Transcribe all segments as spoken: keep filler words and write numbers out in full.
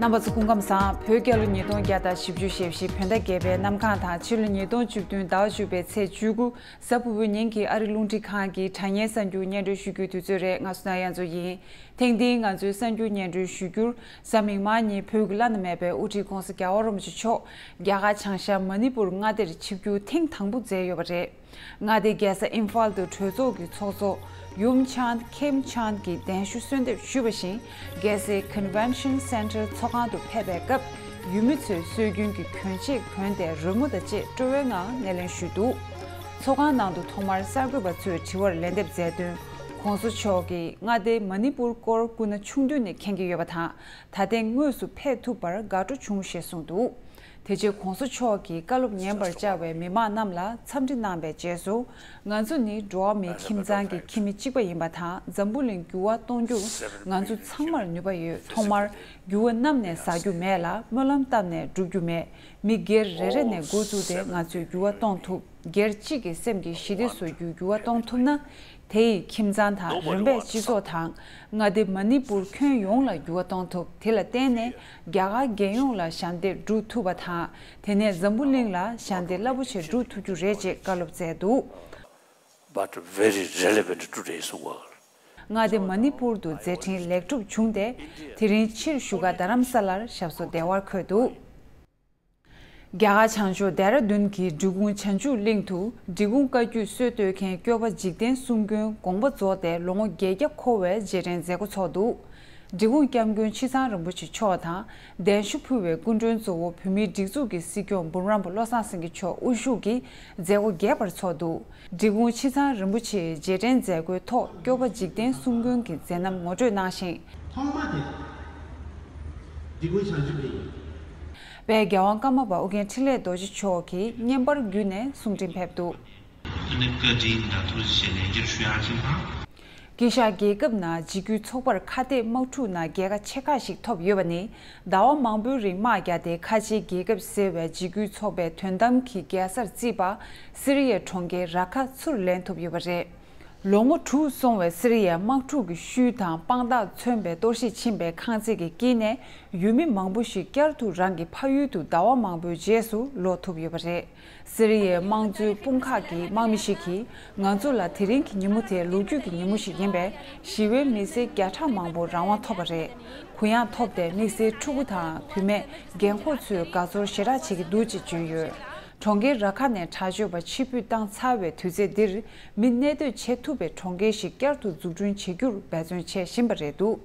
རྣམ་པ་ཚོ་སྐུ་ཁམས་བཟང་། བོད་རྒྱལ་ལོ་ཉིས་སྟོང་བརྒྱ་དང་བཞི་བཅུ་ཞེ་བཞི་བོད་ཟླ་བརྒྱད་པའི་གནམ་གང་དང་ཕྱི་ལོ་ཉིས་སྟོང་བཅུ་བདུན་ཟླ་བ་བཅུ་པའི་ཚེས་བཅུ་དགུ་གཟའ་ཕུར་བུའི་ཉིན་གྱི་ཨ་རི་རླུང་འཕྲིན་ཁང་གི་དྲ་བརྙན་གསར་འགྱུར་སྙན་སྒྲོན་ཞུ་རྒྱུའི་དུས་ཚོད་རེད། ང་སུ་ན་གཡང་མཚོ་ཡིན། ཐེངས་འདིའི་ང་ཚོའི་གསར་འགྱུར་སྙན་སྒྲོན་ཞུ་རྒྱུར། གཟའ་མིག་དམར་ཉིན་བོད་ཀྱི་བླ་ན་མེད་པའི་དབུ་ཁྲིད་ྋགོང་ས་རྒྱལ་བ་རིན་པོ་ཆེ་མཆོག་རྒྱ་གར་བྱང་ཤར་མ་ཎི་པུར་མངའ་སྡེར་ཆིབས་བསྒྱུར་ཐེངས་དང་པོ་མཛད་ཡོད་པ་རེད། མངའ་སྡེའི་རྒྱལ་ས་ཨིམ་ཕཱལ་དུ་གྲོས་ཚོགས་ཀྱི་ཚོགས་གཙོ་ཡུམ་ཆཱན་ཁེམ་ཆཱན་གྱིས་གདན་ཞུ་གསོལ་འདེབས་ཞུས་པ་བཞིན། རྒྱལ་སའི་Convention Center ཚོགས་ཁང་དུ་ཕེབས་པའི་སྐབས། ཡུལ་མི་ཚོས་སྲོལ་རྒྱུན་གྱི་གྱོན་ཆས་གྱོན་ཏེ་རོལ་མོ་དང་བཅས་སྤྲོ་བའི་ངང་སྣེ་ལེན་ཞུས་འདུག་ཚོགས་ཁང་ནང་དུ་ཐོག་མར་གསར་འགོད་པ་ཚོས་དྲི་བར་ལན་འདེབས་མཛད་དོན། ྋགོང་ས་མཆོག་གིས་མངའ་སྡེ་མ་ཎི་པུར་སྐོར་སྐུ་ན་ཆུང་དུས་ནས་མཁྱེན་གྱི་ཡོད་པ་དང་། ད་ཐེངས་དངོས་སུ་ཕེབས་ཐུབ་པར་དགའ་སྤྲོ་བྱུང་ཞེས་གསུངས་འདུག་དེ་རྗེས་ྋགོང་ས་མཆོག་གིས་བཀའ་སློབ་ཉན་པར་བཅར་བའི་མི་མང་རྣམས་ལ་འཚམས་འདྲི་གནང་བའི་རྗེས་སུ། ང་ཚོ་ནི་འགྲོ་བ་མིའི་ཁྱིམ་ཚང་གི་ཁྱིམ་མི་གཅིག་པ་ཡིན་པ་དང་། འཛམ་བུ་གླིང་འགྱུར་བ་གཏོང་རྒྱུར་ང་ཚོ་ཚང་མར་ནུས་པ་ཡོད། ཐོག་མར་འགྱུར་བ་བསྣམས་ནས་ཟ་རྒྱུ་མེད་ལ། སྨོན་ལམ་བཏབ་ནས་བསྒྲུབ་རྒྱུ་མེད། མི་སྒེར་རེ་རེ་ནས་འགོ་བཙུགས་ཏེ་ང་ཚོས་འགྱུར་བ་གཏོང་ཐུབ། སྒེར་གཅིག་གི་སེམས་ཀྱི་ཞི་བདེ་བཟོ་རྒྱུའི་འགྱུར་བ་གཏོང་ཐུབ་ན། དེ་ཡིས་ཁྱིམ་ཚང་དང་། རིམ་པས་སྤྱི་ཚོགས་དང་། མངའ་སྡེ་མ་ཎི་པུར་ཁྱོན་ཡོངས་ལ་འགྱུར་བ་གཏོང་ཐུབ། དེ་ལ་བརྟེན་ནས་རྒྱ་གར་རྒྱལ་ཡོངས་ལ་ཞབས་འདེགས་སྒྲུབ་ཐུབ་པ་དང་། དེ་ནས་འཛམ་བུ་གླིང་ལ་ཞབས་འདེགས་རླབས་པོ་ཆེ་སྒྲུབ་ཐུབ་རྒྱུ་རེད་ཅེས་བཀའ་སློབ་སྩལ་འདུག But very relevant today གསུངས་པ། མངའ་སྡེ་མ་ཎི་པུར་དུ་མཛད་འཕྲིན་ལེགས་གྲུབ་བྱུང་སྟེ། དེ་རིང་ཕྱིར་བཞུགས་སྒར་རྡ་རམ་ས་ལར་ཞབས་སོར་བདེ་བར་འཁོད་འདུག་རྒྱ་གར་བྱང་ཕྱོགས་ལྡེ་ར་ལྡུན་གྱི་འབྲི་གུང་བྱང་ཆུབ་གླིང་དུ། འབྲི་གུང་བཀའ་བརྒྱུད་སྲོལ་གཏོད་མཁན་སྐྱོབ་པ་འཇིག་རྟེན་གསུམ་མགོན་དགོངས་པ་རྫོགས་ཏེ་ལོ་ངོ་བརྒྱད་བརྒྱ་འཁོར་བའི་རྗེས་དྲན་མཛད་སྒོ་ཚོགས་འདུག་འབྲི་གུང་སྐྱབས་མགོན་ཆེ་ཚང་རིན་པོ་ཆེ་མཆོག་དང་། གདན་ཞུ་ཕུལ་བའི་སྐུ་མགྲོན་གཙོ་བོ་བོད་མིའི་སྒྲིག་འཛུགས་ཀྱི་སྲིད་སྐྱོང་འབུམ་རམས་པ་བློ་བཟང་སེང་གེ་མཆོག་དབུ་བཞུགས་ཀྱིས་མཛད་སྒོ་རྒྱས་པར་ཚོགས་འདུག་འབྲི་གུང་ཆེ་ཚང་རིན་པོ་ཆེའི་རྗེས་དྲན་མཛད་སྒོའི་ཐོག་སྐྱོབ་པ་འཇིག་རྟེན་གསུམ་མགོན་གྱི་མཛད་རྣམ་ངོ་སྤྲོད་གནང་ཞིང་། ཐོག་མ་དེ་འབྲི་གུང་བྱང་ཆུབ་གླིང་པའི་རྒྱལ་དབང་ཀརྨ་པ་ཨོ་རྒྱན་འཕྲིན་ལས་རྡོ་རྗེ་མཆོག་གིས་བརྙན་པར་བརྒྱུད་ནས་གསུང་འཕྲིན་ཕེབས་འདུག་ཨ་ནི་བཀའ་དྲིན་ལ་ཐུགས་རྗེ་ཆེ་ལན་བརྒྱར་ཞུ་ཡག་ཅིག་དང་། དཀྱིལ་ཤར་རྒྱལ་ཁབ་ནང་འཇིགས་སྐུལ་ཚོགས་པར་ཁ་གཏད་དམག་འཁྲུག་ནང་རྒྱལ་ཁ་ཆེ་ཁག་ཞིག་ཐོབ་ཡོད་པ་ནི། ཟླ་བ་མང་པོའི་རིང་དམག་བརྒྱབ་སྟེ་ཁ་ཆེའི་རྒྱལ་ཁབ་ཟེར་བའི་འཇིགས་སྐུལ་ཚོགས་པའི་དོན་དམ་གྱི་རྒྱལ་སར་བརྩིས་པ། སི་རི་ཡའི་གྲོང་ཁྱེར་ར་ཁ་ཚུར་ལེན་ཐུབ་ཡོད་པ་རེད། ལོ་ངོ་དྲུག་སོང་བའི་སི་རི་ཡའི་དམག་འཁྲུག་གི་ཤུལ་དང་དཔང་རྟགས་མཚོན་པའི་གཏོར་བཤིག་ཕྱིན་པའི་ཁང་བརྩེགས་ཀྱི་དཀྱིལ་ནས་ཡུལ་མི་མང་པོ་ཞིག་བསྐྱར་དུ་རང་གི་ཕ་ཡུལ་དུ་ཟླ་བ་མང་པོའི་རྗེས་སུ་ལོག་ཐུབ་ཡོད་པ་རེད། སི་རི་ཡའི་དམངས་གཙོའི་དཔུང་ཁག་གི་དམག་མི་ཞིག་གིས་ང་ཚོ་ལ་དེ་རིང་གི་ཉིན་མོ་དེ་ལོ་རྒྱུས་ཀྱི་ཉིན་མོ་ཞིག་ཡིན་པས། ཞི་བའི་མི་སེར་བརྒྱ་ཕྲག་མང་པོ་རང་དབང་ཐོབ་པ་རེད། གུ་ཡངས་ཐོབ་སྟེ་དམིགས་བསལ་ཕྲུ་གུ་དང་བུད་མེད། རྒན་འཁོགས་ཚོས་དགའ་ཚོར་ཞེ་དྲག་བྱེད་ཀྱི་འདུག་ཅེས་བརྗོད་ཡོད། གྲོང་ཁྱེར་ར་ཁ་ནས་དྲག་སྤྱོད་པ་ཕྱིར་འབུད་བཏང་ཚར་བའི་དུས་ཚོད་འདིར། མི་གནས་སྡོད་བྱེད་ཐུབ་པའི་གྲོང་ཁྱེར་ཞིག་བསྐྱར་དུ་འཛུགས་སྐྲུན་བྱེད་རྒྱུར་འབད་བརྩོན་བྱེད་བཞིན་པ་རེད་འདུག་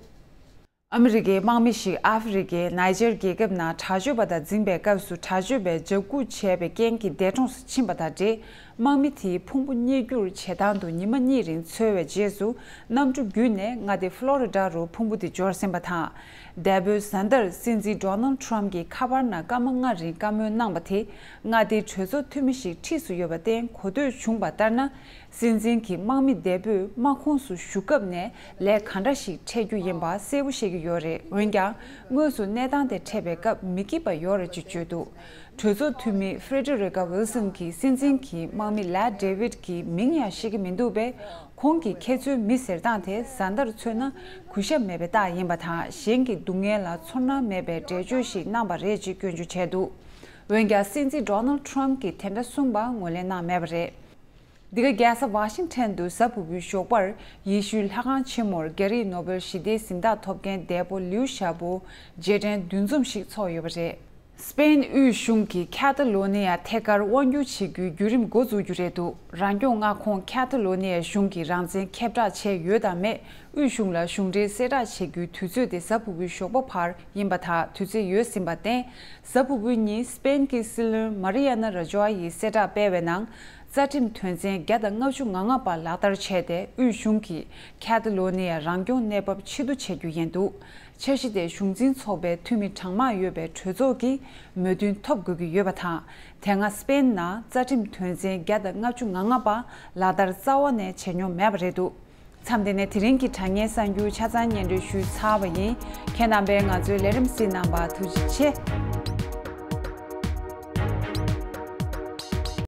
ཨ་མི་རི་ཀའི་དམག་མི་ཞིག་ཨ་ཧྥེ་རི་ཀའི་ནཱི་ཇར་རྒྱལ་ཁབ་ནང་དྲག་སྤྱོད་པ་དང་འཛིངས་པའི་སྐབས་སུ། དྲག་སྤྱོད་པས་འཇབ་རྒོལ་བྱས་པའི་རྐྱེན་གྱིས་འདས་གྲོངས་སུ་ཕྱིན་པ་དང་འབྲེལ། དམག་མི་དེའི་ཕུང་པོ་རྙེད་རྒྱུར་བྱེད་སྟངས་དུ་ཉི་མ་གཉིས་རིང་འཚོལ་བའི་རྗེས་སུ། གནམ་གྲུ་བརྒྱུད་ནས་མངའ་སྡེ་ཕློ་རི་ཌ་རུ་ཕུང་པོ་དེ་འབྱོར་ཟིན་པ་དང་། འདས་པོའི་གཟའ་ཟླར་སྲིད་འཛིན་ཌོ་ནལ་ཌི་ཊརམ་ཕི་གྱིས་ཁ་པར་ནང་སྐར་མ་ལྔ་རིང་བཀའ་མོལ་གནང་བ་དེ། མངའ་སྡེའི་གྲོས་ཚོགས་འཐུས་མི་ཞིག་འཁྲིས་སུ་ཡོད་པར་བརྟེན་གོ་ཐོས་བྱུང་བ་ལྟར་ན། སྲིད་འཛིན་གྱི་དམག་མི་འདས་པོས་དམག་ཁོངས་སུ་ཞུགས་སྐབས་ནས་ལས་ག་འདྲ་ཞིག་འཕྲད་རྒྱུ་ཡིན་པ་གསལ་པོ་ཤེས་ཀྱི་ཡོད་རེད། འོན་ཀྱང་། དངོས་སུ་གནས་སྟངས་དེ་འཕྲད་པའི་སྐབས་མི་སྐྱིད་པ་ཡོད་རེད་ཅེས་བརྗོད་འདུག་གྲོས་ཚོགས་འཐུས་མི་ཧྥེ་ཌེ་རི་ཀ་ཝིལ་སོན་གྱིས་སྲིད་འཛིན་གྱི་དམག་མི་ལཱར་ཌེ་ཝིད་ཀྱི་མིང་ཡང་ཤེས་ཀྱི་མི་འདུག་པས། ཁོང་གིས་ཁྱེད་ཚོའི་མི་ཟེར་སྟངས་དེ་གཟའ་ཟླར་མཚོན་ན་གུས་ཞབས་མེད་པའི་རྟགས་ཡིན་པ་དང་། གཞན་གྱི་སྡུག་བསྔལ་ལ་ཚོར་སྣང་མེད་པའི་འགྲེལ་བརྗོད་ཞིག་གནང་བ་རེད་ཅེས་སྐྱོན་བརྗོད་བྱས་འདུག་འོན་ཀྱང་། སྲིད་འཛིན་ཌོ་ནལ་ཌི་ཊརམ་ཕི་གིས་དེ་འདྲ་གསུངས་པ་ངོས་ལེན་གནང་མེད་པ་རེད། འདི་ག་རྒྱལ་ས་ཝ་ཤིང་ཊོན་དུ་གཟའ་ཕུར་བུའི་ཞོགས་པར་ཡེ་ཤུའི་ལྷ་ཁང་ཆེན་མོར་རྒྱ་རིགས་ནོ་བེལ་ཞི་བདེའི་གཟེངས་རྟགས་ཐོབ་མཁན་འདས་པོ་ལིའུ་ཞའོ་པོ་རྗེས་དྲན་འདུ་འཛོམས་ཤིག་ཚོགས་ཡོད་པ་རེད། སྤེན་དབུས་གཞུང་གིས་ཁ་ཏ་ལོ་ནི་ཡ་ཐད་ཀར་དབང་བསྒྱུར་བྱེད་རྒྱུའི་བརྒྱུད་རིམ་འགོ་འཛུགས་རྒྱུ་རེད་འདུག་རང་སྐྱོང་མངའ་ཁོངས་ཁ་ཏ་ལོ་ནི་ཡའི་གཞུང་གིས་རང་བཙན་ཁྱབ་བསྒྲགས་བྱས་ཡོད་དམ་མེད། དབུས་གཞུང་ལ་གཞུང་འབྲེལ་གསལ་བསྒྲགས་བྱེད་རྒྱུའི་དུས་ཚོད་དེ་གཟའ་ཕུར་བུའི་ཞོགས་པ་བར་ཡིན་པ་དང་། དུས་ཚོད་ཡོལ་ཟིན་པར་བརྟེན། གཟའ་ཕུར་བུའི་ཉིན་སྤེན་གྱི་སྲིད་བློན་མ་རི་ཡ་ན་ར་ཇོ་ཨ་ཡིས་གསལ་བསྒྲགས་སྤེལ་བའི་ནང་། རྩ་ཁྲིམས་དོན་ཚན་བརྒྱ་དང་ལྔ་བཅུ་ང་ལྔ་པ་ལག་བསྟར་བྱས་ཏེ། དབུས་གཞུང་གིས་ཁ་ཏ་ལོ་ནི་ཡ་རང་སྐྱོང་གནས་བབ་ཕྱིར་བསྡུ་བྱེད་རྒྱུ་ཡིན་འདུག་འཆར་གཞི་དེ་གཞུང་འཛིན་ཚོགས་པའི་འཐུས་མི་གྲངས་མང་ཡོད་པའི་གྲོས་ཚོགས་ཀྱི་མོས་མཐུན་ཐོབ་དགོས་ཀྱི་ཡོད་པ་དང་། དེ་སྔ་སྤེན་ནང་རྩ་ཁྲིམས་དོན་ཚན་བརྒྱ་དང་ལྔ་བཅུ་ང་ལྔ་པ་ལག་བསྟར་རྩ་བ་ནས་བྱས་མྱོང་མེད་པ་རེད་འདུག་མཚམས་འདི་ནས་དེ་རིང་གི་དྲ་བརྙན་གསར་འགྱུར་ཆ་ཚང་སྙན་སྒྲོན་ཞུས་ཚར་བ་ཡིན། ཁྱེད་རྣམ་པས་ང་ཚོའི་ལས་རིམ་གཟིགས་གནང་བར་ཐུགས་རྗེ་ཆེ།